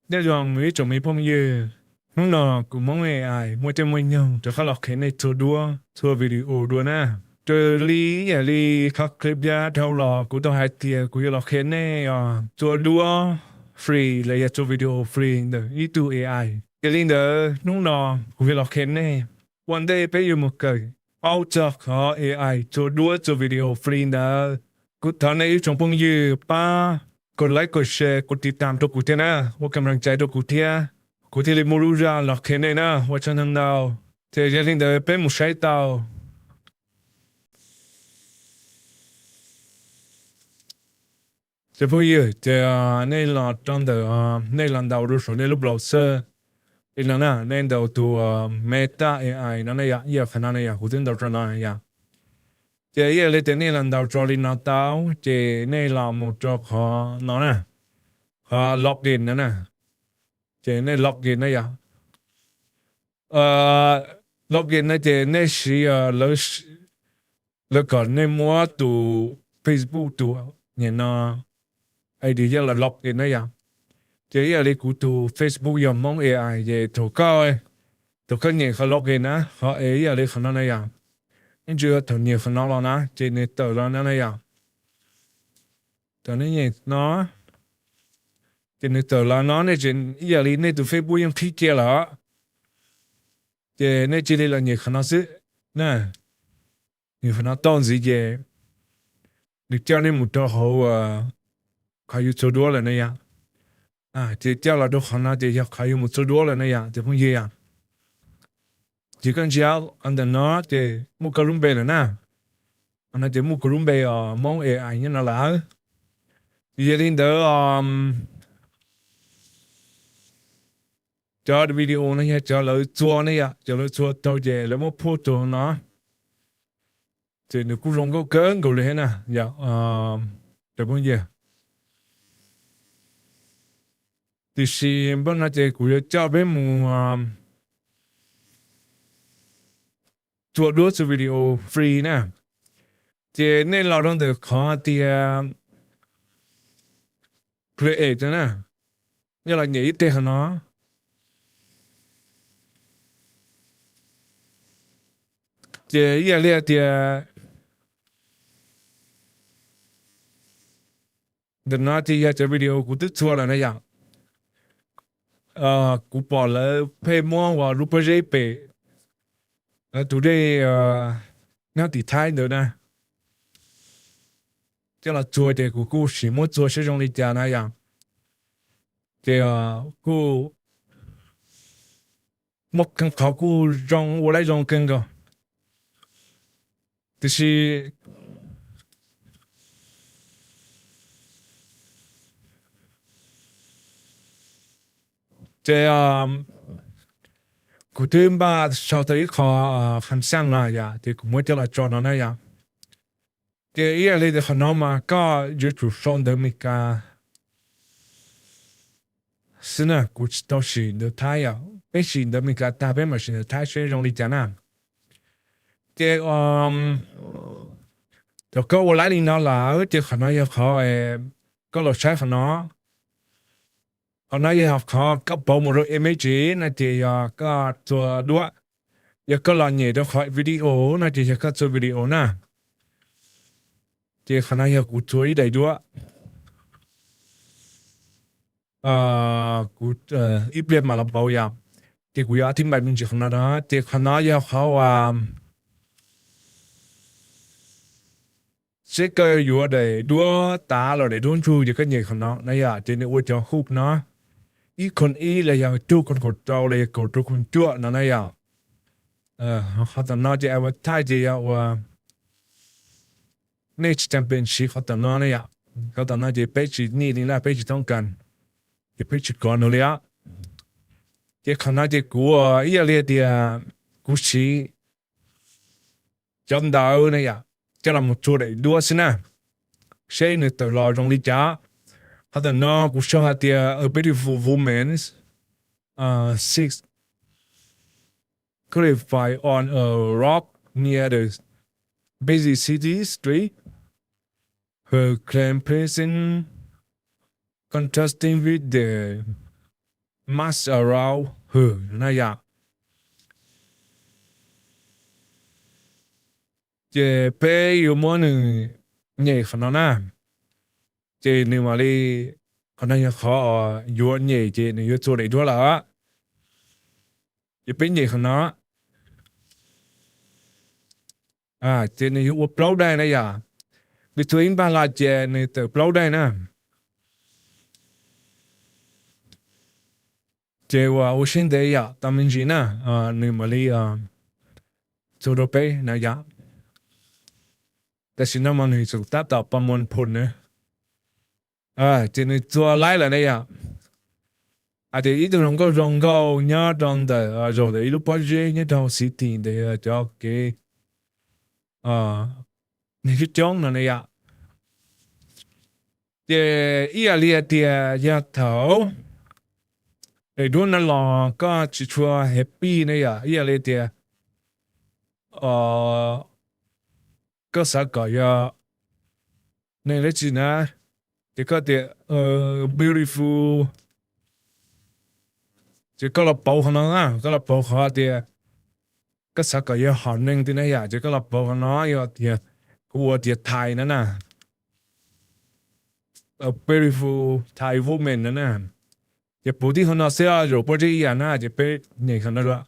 Nyob zoo ib tsoom me phooj ywg, hnub no kuv Hmoob A I muaj caij muaj nyoog rov qab los qhia nej txuag duab txuag video dua na. Raws li ib yam li qhov clip dhau los kuv tau hais tias kuv yuav los qhia nej txuag duab free los yog txuag video free ntawm ib tug A I. Yog li ntawd hnub no kuv yuav los qhia nej ua ntej peb yuav mus kawm paub txog qhov A I txuag duab txuag video free ntawd. Kuv thov nej ib tsoom phooj ywg pab kos like kos share kos tiv tam rau kuv thiab na, ua kam lam cai rau kuv thiab, kuv thiaj li muaj lub zaj los qhia nej na, ua tsaug ntau ntau. Ces yog li ntawd peb mus saib tau. Ces phooj ywg, ces nej los rau ntawm, nej los ntaus rau saum nej lub browser li no na, nej ntaus tus Meta A I no na yom, ib yam qhov no na yom, kuv twb ntaus rau no na yom. Ces ib yam li tias nej los ntaus rau li no tau, ces nej los mus rau qhov no na, qhov login no na, ces nej login na yom. Login no ces nej siv, lawv kom nej muab tus Facebook tus nyem no, ib yam li login na yom. Ces ib yam li kuv tus Facebook yog Hmoob A I ces thaum koj, thaum koj nyem qhov login na, qhov es ib yam li qhov no na yom. Ib ntsis thaum nyem qhov no los na ces nws tawm los no na yom. Thaum nej nyem no ces nws tawm los no nej tseem ib yam li nej tus Facebook yeej qhib cia lawm, ces nej cia li los nyem qhov no xwb na. Nyem qhov no tau ntxiv ces nws coj nej mus rau hauv qhov yus txuag duab lawm na yom. Ces coj los rau qhov no ces yog qhov yus mus txuag duab lawm na yom, ces phooj ywg yom. Ces koj ntsia ntawm no ces muaj koj lub npe lawm na. Qhov no ces muaj kuv lub npe os, Hmoob A I nyob no lawm. Ces yog li ntawd cov video no yog cov lawv txuag ne yom, cov lawv txuag tau ces lawv muab phooj rau no. Ces nws kuj zoo nkauj kawg nkaus li thiab na yom, cov phooj ywg. Tiam sis npaj no ces kuv yuav coj peb mus txuag duab txuag video free na. Ces nej los rau ntawm qhov tias create na, nej los nyem ib teg qhov no. Ces ib yam li hais tias ntawm no ces yog cov video kuv twb txuag lawm na yom. Kuv pom lawv pheej muab ua lub pob zeb pem, lawv tus dej nyob tim Thaib ntawd na, coj los txuag ces kuv kuj sim muab txuag saib zoo li cas na yom. Ces kuj muaj qhov kuj zoo ua laib zoo kawg nkaus. Tiam sis ces kuv twb npaj sau tau ib qho kham xaj no yom, ces kuv muab coj los tso no na yom. Ces ib yam li tias qhov no mas koj yuav tsum sau ntawv Meskas xwb na, kuv tsis tau sim ntawv Thaib yom. Peb sim ntawv Meskas tag peb mam sim ntawv Thaib seb zoo li cas na. Ces thaum koj ua laib li no lawm ces qhov no yog qhov koj los saib qhov no. Qhov no yog qhov koj pauv mus rau image no ces yog koj txuag duab. Yog koj los nyem rau qhov video no ces yog koj txuag video na. Ces qhov no yog kuv txuag ib daim duab. Kuv ib pliag mam los pauv yom. Ces kuv yuav thib npaim me ntsis qhov no na, ces qhov no yog qhov uas seb koj yuav daim duab tav los daim duab ntsug ces koj nyem qhov no na yom, ces nws ua cov hook no, ib khoon ib los yog cuaj khoon kaum rau los yog kaum rau khoon cuaj no na yom. Qhov tom no ces advertise ces yog uas nej tsis tas pem siv qhov tom no ne yom. Qhov tom no ces peb tsis need li na, peb tsis toob kas, ces peb tsis kov nws li os. Ces qhov no ces kuv ib yam li tias kuv siv cov ntawv ne yom, coj los mus txuag daim duab xwb na, seb nws tawm los zoo li cas. Qhov tom no kuv sau hais tias a beautiful woman sits callified on a rock near the busy city street. Her clean pleasing contrasting with the Mask Around Her na yom. Ces peb yuav muab nws nyem qhov no na, ces nws mam li, qhov no yog qhov yuav nyem ces nws yuav txua daim duab lawm. Ces peb nyem qhov no, ces nws yuav ua plaub daim na yom. Nws txua ib npag los ces nws tawm plaub daim na. Ces ua ua siab ntev yom, tau me ntsis na, nws mam li txua rau peb na yom. Tam sim no mas nws tseem tab tom pos muas phom na. Ces nws txua laib lawm na yom. Hais tias ib tug hluas nkauj zoo nkauj nyob rau ntawm, zaum ntawm ib lub pob zeb nyob rau city ntawd cov kev neeg coob coob no na yom. Ces ib yam li hais tias yog thaum daim duab no los koj tsis tshua happy na yom, ib yam li tias koj xav kom yog neeg dab tsi na, ces koj tias beautiful, ces koj los pauv qhov no, koj los pauv qhov tias koj xav kom yog hom neeg twg na yom, ces koj los pauv qhov no, yog tias kuv ua tias Thai na na, beautiful Thai woman no na. Ces pauv tib qho no xwb, zaum pob zeb ib yam na, ces peb nyem qhov no dua.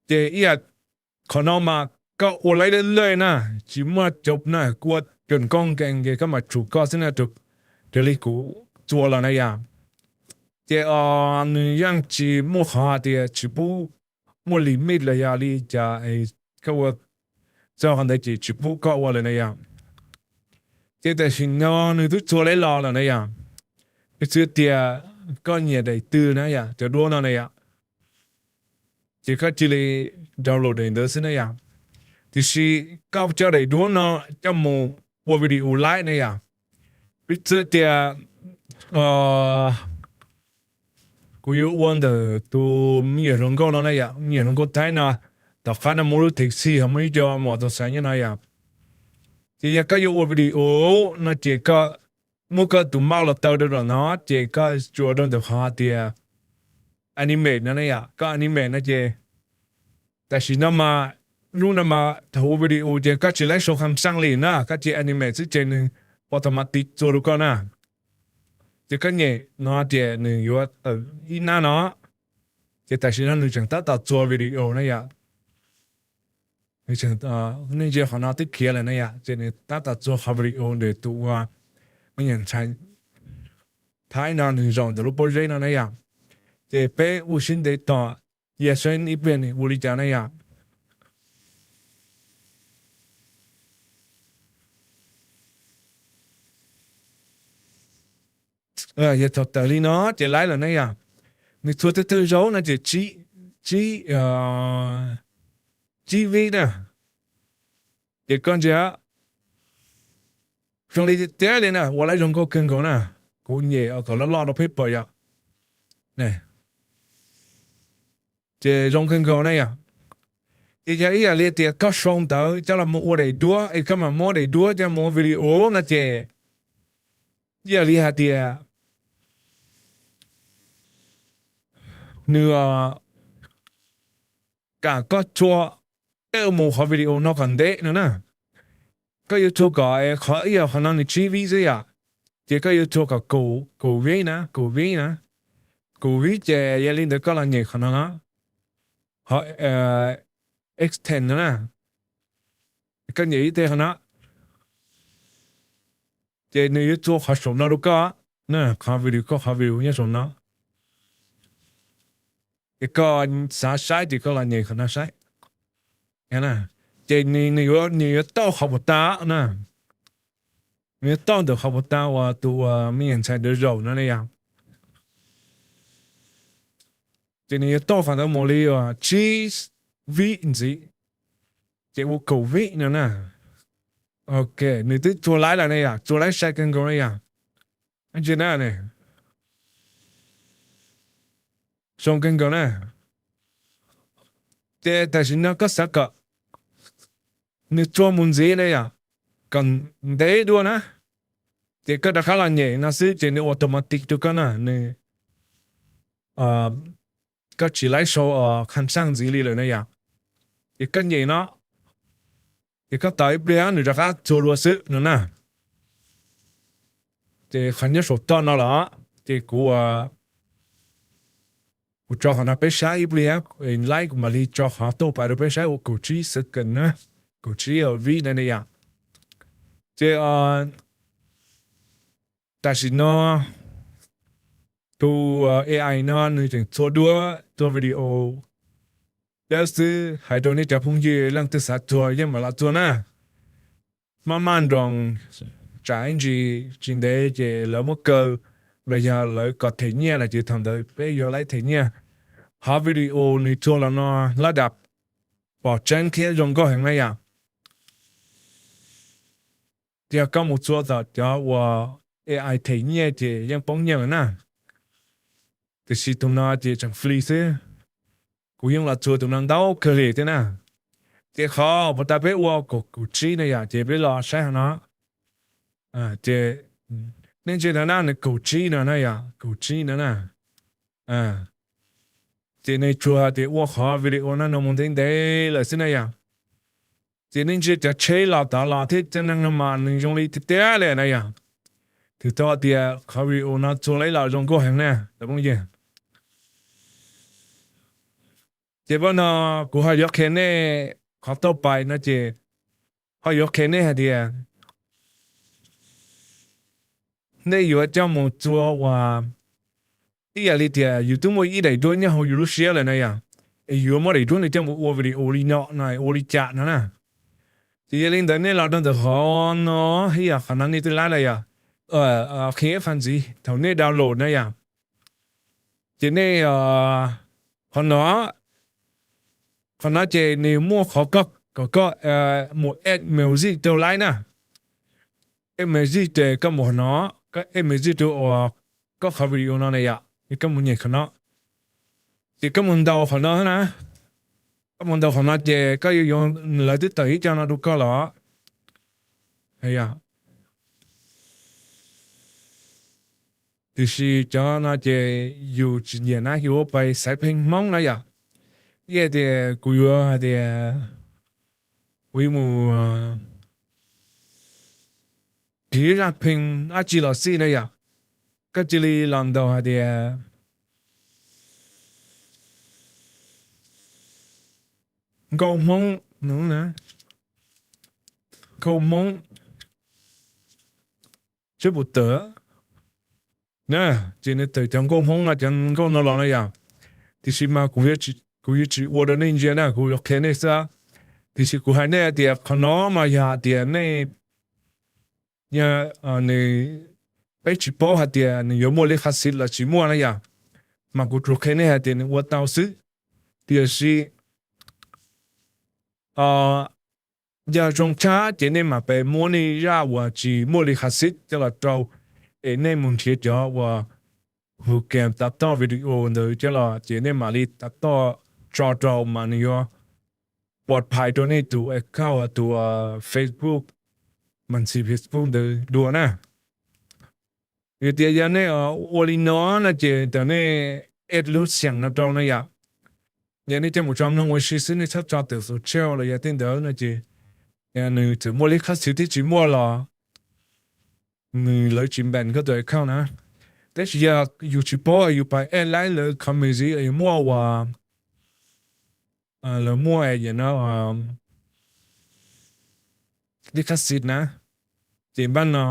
Ces ib yam qhov no mas koj ua laib lawm na, tsis muaj cov na, kua cov nkauj nkees ces koj mam tshum koj xwb na, raws li kuv txua los na yom. Ces nws yeej tsis muaj qhov hais tias tsis pub, muaj limit los yog li cas, koj ua txog qhov ntawd ces tsis pub koj ua lawm na yom. Ces tam sim no nws twb txua laib los lawm na yom, piv txwv tias koj nyiam daim twg na yom, cov duab no na yom, ces koj cia li download daim ntawd xwb na yom. Tiam sis koj coj daim duab no coj mus ua video laib na yom. Piv txwv tias kuv yuav ua ntawm tus me nyuam hluas nkauj no na yom, me nyuam hluas nkauj Thaib no, tom qab no muaj lub theem xij ho muaj ib co mos tau xaiv nyob no yom. Ces yog koj yuav ua video no ces koj muab koj tus mouse los taw rau nram no ces koj tsuas rau ntawm qhov tias animate no na yom, koj animate no ces tam sim no mas, hnub no mas thaum ua video ces koj tsis laib sau kham xaj li na, koj cia animate xwb ces nws automatic txua rau koj na. Ces koj nyem no ces nws yuav tawm ib nab no, ces tam sim no nws tseem tab tom txua video na yom. Nej ntsia qhov no twb khiav lawm na yom, ces nws tab tom txua qhov video ntawm tus ua me nyuam ntxhais Thaib no nws zaum ntawm lub pob zeb no na yom. Ces peb ua siab ntev tos, yog saib ib pliag nws ua li cas na yom. Yog thaum tawm li no ces laib lawm na yom. Nws txua thawj thawj zaug no ces tsib, tsib vib na. Ces koj ntsia, zoo li tiag li na, ua laib zoo nkauj kawg nkaus na. Kuv nyem kom loj loj rau peb pom yom. Ces zoo kawg nkaus na yom. Ces yog ib yam li tias koj sau ntawv coj los mus ua daim duab es koj mam muab daim duab coj mus ua video no ces ib yam li hais tias nws kam koj txua tej mus qhov video no kom ntev no na. Koj yuav txua kom qhov ib yam qhov no nws tsib vib xwb yom, ces koj yuav txua kom kaum vib na, kaum vib na, kaum vib ces yog li ntawd koj los nyem qhov no no, qhov extend no na. Koj nyem ib teg qhov no, ces nws yuav txua qhov saum no rau koj, qhov video, koj qhov video nyob saum no. Ces koj xav saib ces koj los nyem qhov no saib. Ces nws yuav tauj qhov puas tas na, nws yuav tauj ntawm qhov puas tas uas tus uas me nyuam ntxhais ntawd zaum no na yom. Ces nws yuav tauj qhov ntawd mus li uas tsib vib ntxiv, ces ua kaum vib no na. Ok, nws twb txua laib lawm na yom, txua laib sai kawg nkaus na yom. Ntsia na, zoo kawg nkaus na. Ces tam sim no koj xav kom nws txua mus ntxiv na yom, kom ntev dua na, Ces koj rov qab los nyem no xwb ces nws automatic rau koj na, nws, koj tsis laib sau kham xaj ntxiv li lawm na yom. Ces koj nyem no, ces koj tos ib pliag nws rov qab txuag dua xwb no na. Ces qhov nyob saum toj no los, ces kuv, kuv tso qhov no peb saib ib pliag, laib kuv mam li tso qhov tauj pais rau peb saib ua kaum tsib second na, kaum tsib vib na yom. Ces tam sim no tus AI no nws tseem txuag duab txuag video dawb xwb, hais rau nej cov phooj ywg leej twg xav txuag yeej mam los txuag na. Maj maj nroos, tsam ib ntsis tsis ntev ces lawv muab kaw los yog lawv kom them nyiaj lawm ces thaum ntawd peb yuav laib them nyiaj. Qhov video nws txuag los no lab dam pom tseeb thiab zoo nkauj heev na yom. Yog koj mus txuag tom cov uas AI them nyiaj ces yeej poob nyiaj lawm na. Tiam sis tus no ces tseem free xwb. Kuv yeej los txuag tus no ntau kawg li thiab na. Ces qhov puas tas peb ua kaum tsib na yom, ces peb los saib hauv no. Ces nej ntsia no na, nws kaum tsib no na yom, kaum tsib no na. Ces nws tsuas hais tias ua qhov video no no mus ntev ntev lawm xwb na yom. Ces nej ntsia cov tsheb los tod los thiab cov neeg no mas nws zoo li tiag tiag li na yom. Twb tau tias qhov video no txuag laib los zoo nkauj heev na cov phooj ywg. Ces pab no kuv ho yuav qhia nej qhov tauj pais no ces ho yuav qhia nej hais tias nej yuav coj mus txuag uas ib yam li tias yus twb muaj ib daim duab nyob hauv yus lub siab lawm na yom, es yuav muab daim duab ntawd coj mus ua video li no no ua li cas no na. Ces yog li ntawd nej los rau ntawm qhov no, ib yam qhov no nej twb laib lawm yom, qhia ib qho ntxiv thaum nej download na yom. Ces nej, qhov no, qhov no ces nws muaj qhov kom koj mus add music rau laib na. Add music ces koj mus qhov no, koj add music rau uas koj qhov video no na yom, es koj mus nyem qhov no. Ces koj mus ntaus qhov no na, koj mus ntaus qhov no ces koj yuav yuav, lawv twb tawm ib co no rau koj los. Tiam sis cov no ces yus tsis nyiam na, yus ua pais xaiv pheej Hmoob na yom. Ib tias kuv yuav hais tias kuv yuav mus kis zaj pheej dab tsi los xij na yom, koj cia li los ntaus hais tias nkauj Hmoob, nkauj Hmoob seb puas tawm na. Ces nws tawm cov nkauj Hmoob no, cov nkauj no los na yom. Tiam sis mas kuv yuav tsis ua rau nej ntsia na, kuv yuav qhia nej xwb. Tiam sis kuv hais nej tias qhov no mas yog hais tias nej, yog nws, peb tsis paub hais tias nws yuav muaj li qhab xis los tsis muaj na yom, mas kuv tsuas qhia nej hais tias nws ua tau xwb. Tiam sis yog zoo tshaj ces nej mam pes muab nej zaj uas tsis muaj li qhab xis coj los rau, es nej mus nrhiav cov uas hu kem tav toj video ntawd coj los ces nej mam li tav toj tso rau mas nws yuav pov phais rau nej tus account, tus Facebook, mas ntxhi Facebook ntawd dua na. Yog tias yog nej ua li no no ces tam nej add lub xeem no rau na yom. Yog nej coj mus tso mloog ua si xwb, nej txhob tso tawm xus tshiab los yog tej ntawd no ces nws txawm muaj li qhab xis thiab tsis muaj los nws, lawv tsis ban koj tus account na. Tab sis yog yus tsis paub yus pais add laib lawv qhov music es muaj uas lawv muaj no li qhab xis na, ces npaj no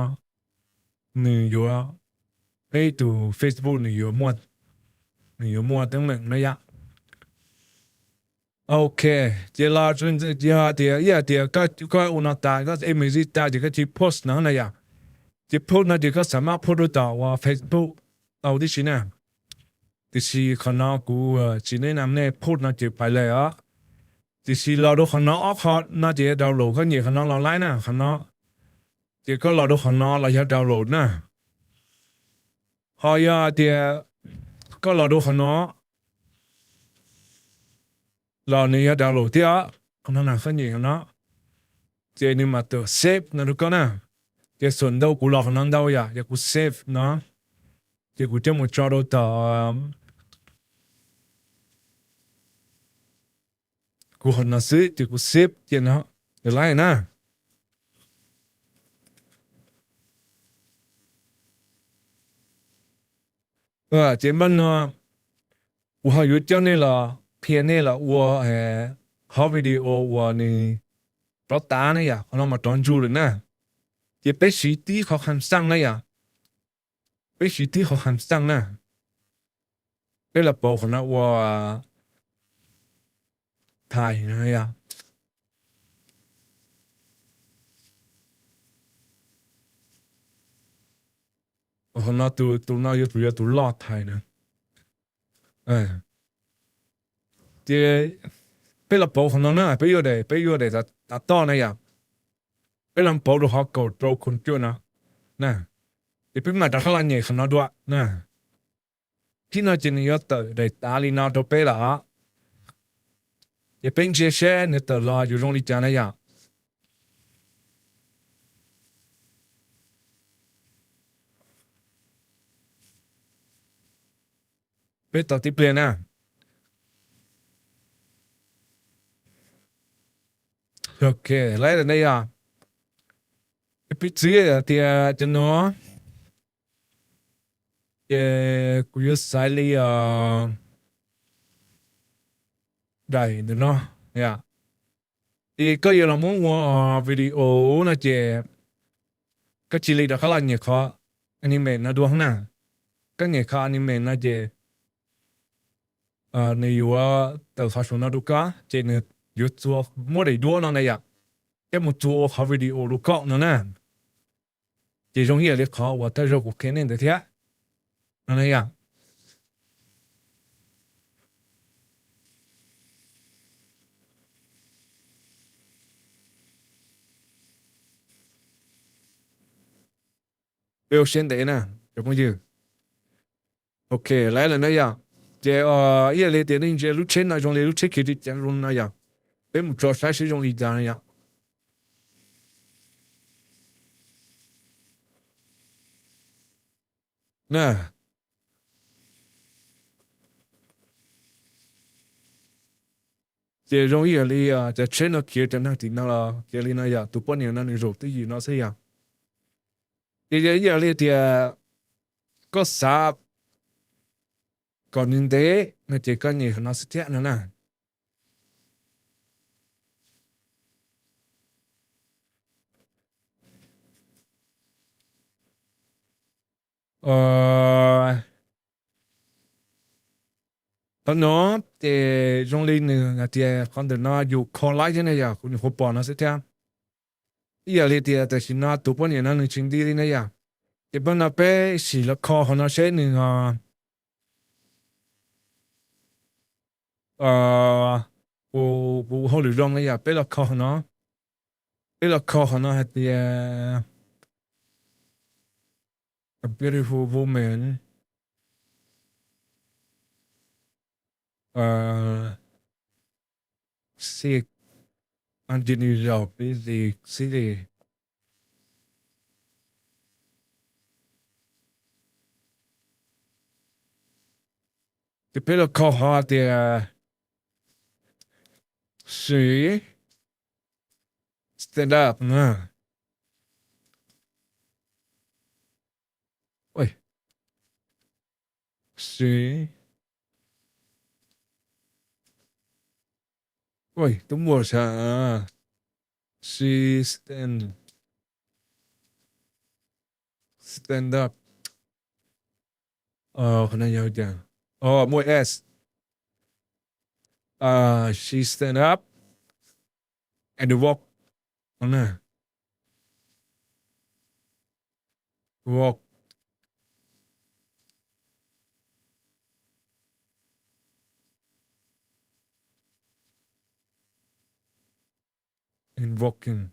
nws yuav, peb tus Facebook nws yuav muaj, nws yuav muaj teeb meem na yom. Ok, ces los yog tias ib yam tias koj ua no tas, koj add music tas ces koj cia li post no na yom. Ces post no ces koj xav maj post rau tom uas Facebook tau tib si na. Tiam sis qhov no kuv tsis nej nam nej post no ces pais lawm os. Tiam sis los rau qhov no, ob qho no ces yog download, koj nyem qhov no los laib na, qhov no. Ces koj los rau qhov no los yog download na. Ho yog tias koj los rau qhov no los nws yog download thiab os. Qhov no na koj nyem qhov no, ces nws mam tawm save no rau koj na. Ces xuam ntau kuv los qhov no ntau yom, ces kuv save no, ces kuv coj mus tso rau tom kuv qhov no xwb, ces kuv save ces no, ces laib na. Ces npaj no kuv ho yuav coj nej los qhia nej los ua qhov video uas nws rov tav na yom, qhov no mas rov ntsug lawm na. Ces peb siv tib qhov kham xaj na yom, peb siv tib qhov kham xaj na, peb los pauv qhov no ua thais no yom. Qhov no tus, tus no yuav tsum yog tus loj thais na. Ces peb los pauv qhov no na, peb yuav daim, peb yuav daim tav toj na yom. Peb los pauv rau qhov kaum rau kaum cuaj no na. Ces peb mam rov qab los nyem qhov no dua na. Thib no ces nws yuav tawm daim tav li no rau peb lawm. Ces peb ntsia seb nws tawm los yuav zoo li cas na yom. Peb tos tib pliag na. Ok, laib lawm na yom. Piv txwv tias cov no, ces kuv yuav xaiv li daim ntawm no. Ces koj yuav los muab ua video no ces koj cia li rov qab los nyem qhov animate no dua na. Koj nyem qhov animate no ces nws yuav tawm qhov saum no rau koj, ces nws yuav txua, muab daim duab no na yom, coj mus txua ua qhov video rau koj no na. Ces zoo ib yam li qhov uas thawj zaug kuv qhia nej ntawd thiab no na yom. Peb ua siab ntev na cov phooj ywg. Ok, laib lawm na yom. Ces ib yam li tias nej ntsia lub tsheb no zoo li lub tsheb khiv ris ceev zoo no yom. Peb mus tso saib seb zoo li cas no yom. Na, ces zoo ib yam li cov tsheb no khiav cov neeg tim no los khiav li no yom, tus poj niam no nws zaum twj ywm no xwb yom. Ces yog ib yam li tias koj xav kom nws ntev no ces koj nyem qhov no xwb thiab no na. Qhov no ces zoo li nws hais tias qhov ntawm no yus kho laib thiab na yom, kuv nyuam qhuav pom no xwb thiab. Ib yam li tias tam sim no tus poj niam no nws tsis nti li na yom, ces pab no peb sim los kho qhov no seb nws puas ua hauj lwm zoo na yom. Peb los kho qhov no, peb los kho qhov no hais tias a beautiful woman, sick, engineer, busy city. Ces peb los kho qhov tias she stand up na. Ui, she, ui, twb muaj sa, she stand, stand up. Qhov no yog tias, muaj s, she stand up and walk, walk and walking.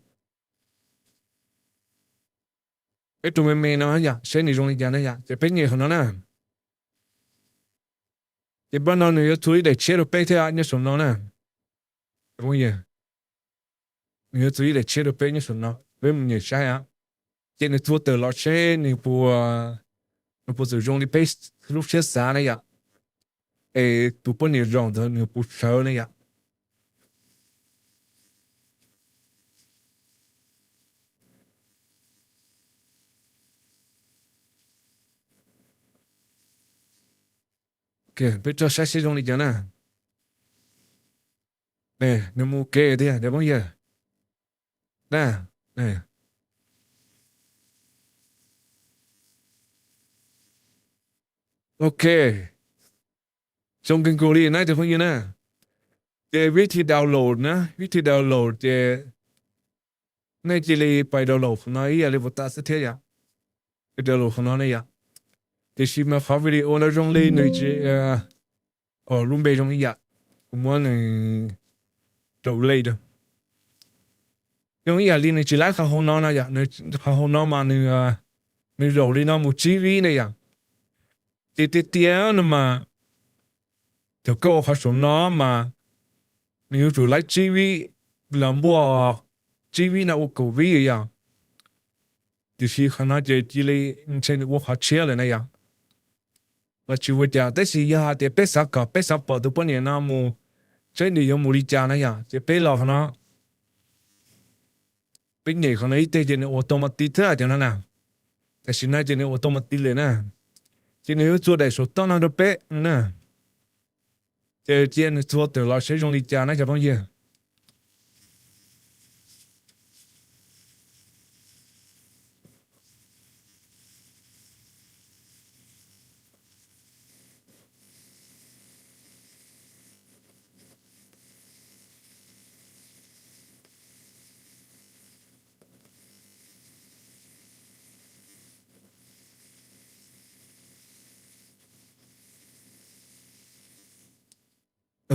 Peb rau me me no yom, seb nws zoo li cas na yom, ces peb nyem qhov no na. Ces pab no nws yuav txua ib daim tshiab rau peb thiab nyob saum no na. Nws yuav txua ib daim tshiab rau peb nyob saum no, peb mus nyem saib a. Ces nws txua tawm los seb nws puas, nws puas txawm zoo li peb lub siab xav na yom, es tus poj niam zaum ntawd nws puas sawv na yom. Peb rov saib seb zoo li cas na. Nws mus kev tiag cov phooj ywg na. Ok, zoo kawg nkaus li na cov phooj ywg na. Ces vib thi download na, vib thi download ces nej cia li pais download qhov no ib yam li puas tas xwb thiab yom. Download qhov no ne yom. Tiam sis mas qhov video no zoo li nws tsis, lub npe zoo ib yam, kuv muab nws rau lej rau. Zoo ib yam li nws tsis laib qhov hauv no no yom, qhov hauv no mas nws zaum li no mus tsib vib ne yom. Ces tiag tiag no mas thaum koj ua qhov saum no mas nws yuav tsum laib tsib vib, los npuaj tsib vib no ua kaum vib yom. Tiam sis qhov no ces cia li ntshe nws ua qhov tshiab lawm na yom. Los tsis ua cas, tab sis yog hais tias peb xav kom peb xav pom tus poj niam no mus seb nws yuav mus li cas na yom, ces peb los qhov no, peb nyem qhov no ib teg ces nws automatic thiab cov no na. Tam sim no ces nws automatic lawm na. Ces nws yuav txua daim saum toj no rau peb na. Ces cia nws txua tawm los seb zoo li cas na cov phooj ywg.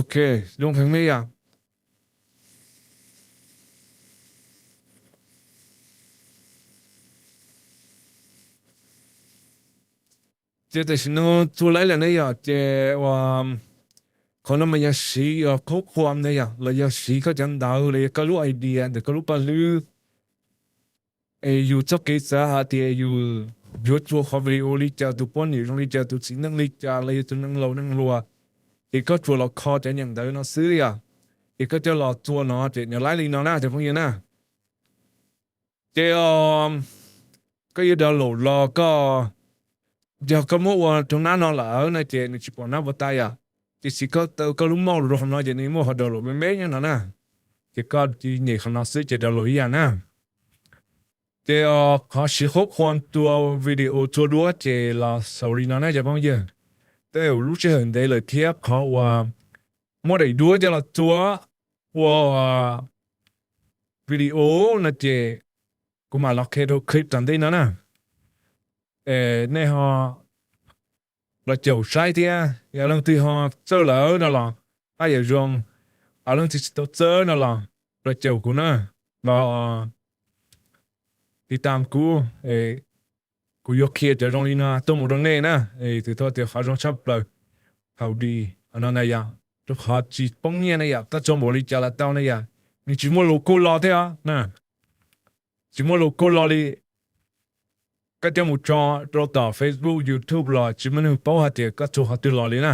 Ok, zoo heev li yom. Ces tam sim no txua laib lawm ne yom, ces ua qhov no mas yog siv qhov qhuam ne yom, los yog siv koj cov ntawv los yog koj lub idea ntawm koj lub paj hlwb. Es yus txoj kev xav hais tias yus yuav txua qhov video li cas, tus poj niam zoo li cas, tus txiv neej li cas, los yog tus neeg laus neeg hluas, ces koj tsuas los kho cov nyuam ntawv no xwb yom. Ces koj coj los txua no ces nws laib li no na cov phooj ywg na. Ces koj yuav download los koj, yog koj muab ua rau nab no lawm no ces nws tsis pom nab puas tas yom. Tiam sis koj taw koj lub mouse rau qhov no ces nws muaj qhov download me me nyob no na. Ces koj nyem qhov no xwb ces download ib yam na. Ces qhov siv qhov qhuam txua video txua duab ces los xaus li no na cov phooj ywg. Tej lub sij hawm ntev lawm thiab qhov uas muab daim duab coj los txua ua video no ces kuv mam los qhia rau clip tom ntej no na. Nej ho los caum saib thiab yog leej twg ho txawj lawm no los haj yam zoo, leej twg tsis tau txawj no los los caum kuv na, los tiv tam kuv, kuv yuav qhia cov zoo li no tuaj mus rau nej na. Txhais tau tias qhov zoo tshaj plaws, hauv di no na yom, rau qhov tsis poob nyiaj na yom, koj tso npaum li cas los tau na yom, nws tsis muaj lus kuj lo thiab os na, tsis muaj lus kuj lo li. Koj coj mus tso rau tom Facebook, YouTube los tsis muaj neeg paub hais tias koj txua qhov twg los li na.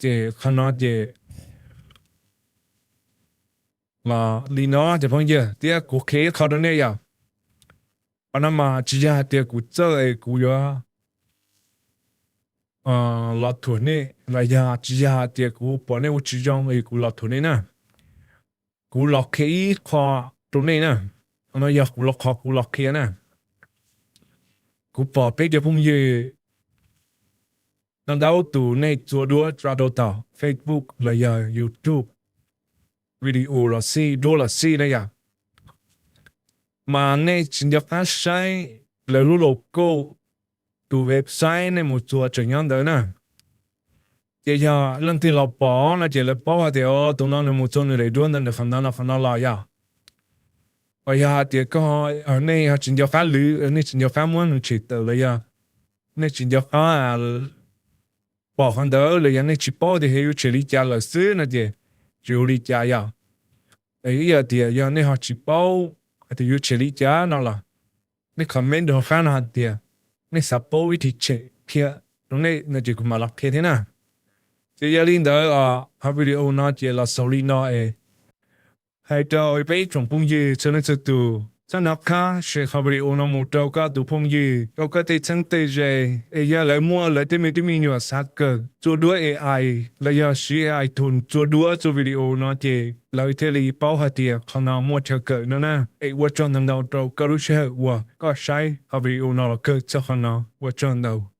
Ces qhov no ces li no cov phooj ywg, thiab kuv qhia ib qho rau nej yom. Qhov no mas tsis yog hais tias kuv txawj es kuv yuav los thuam nej, los yog tsis yog hais tias kuv pom nej ua tsis zoo es kuv los thuam nej na. Kuv los qhia ib qho rau nej na. Qhov no yog kuv los, qhov kuv los qhia na. Kuv pom peb cov phooj ywg no ntau tus nej txua duab tso rau tom Facebook los yog YouTube, video los xij, duab los xij na yom, mas nej tsis nco qab saib lawv lub logo, tus website nej mus txua tseem nyob ntawd na. Ces yog leej twg los pom no ces lawv paub hais tias tus no nws mus txua nws daim duab ntawd ntawm qhov ntawd no qhov no los yom. Os yog hais tias koj, nej ho tsis nco qab lwv, nej tsis nco qab muab nws tshem tawm los yog nej tsis nco qab pom qhov ntawd los yog nej tsis paub tias yuav tshem li cas lawm xwb no ces tsis ua li cas yom. Ib yam tias yog nej ho tsis paub hais tias yuav tshem li cas no los nej comment rau hauv qab no hais tias nej xav paub ib thib tshem thiab rau nej no ces kuv mam los qhia thiab na. Ces yog li ntawd, qhov video no ces los xaus li no es hais rau peb ib tsoom phooj ywg txhua leej txhua tus txhob hnov qab share qhov video no mus rau koj tus phooj ywg, rau koj tej txheeb tej ze, es yog lawv muaj lawv tej me tub me nyuam xav kawm txua duab A I los yog siv A I tools txua duab txua video no ces lawv thiaj li paub hais tias qhov no muaj chaw kawm no na. Es ua tsaug ntau ntau rau koj lub sij hawm uas koj saib qhov video no los kawm txog qhov no, ua tsaug ntau.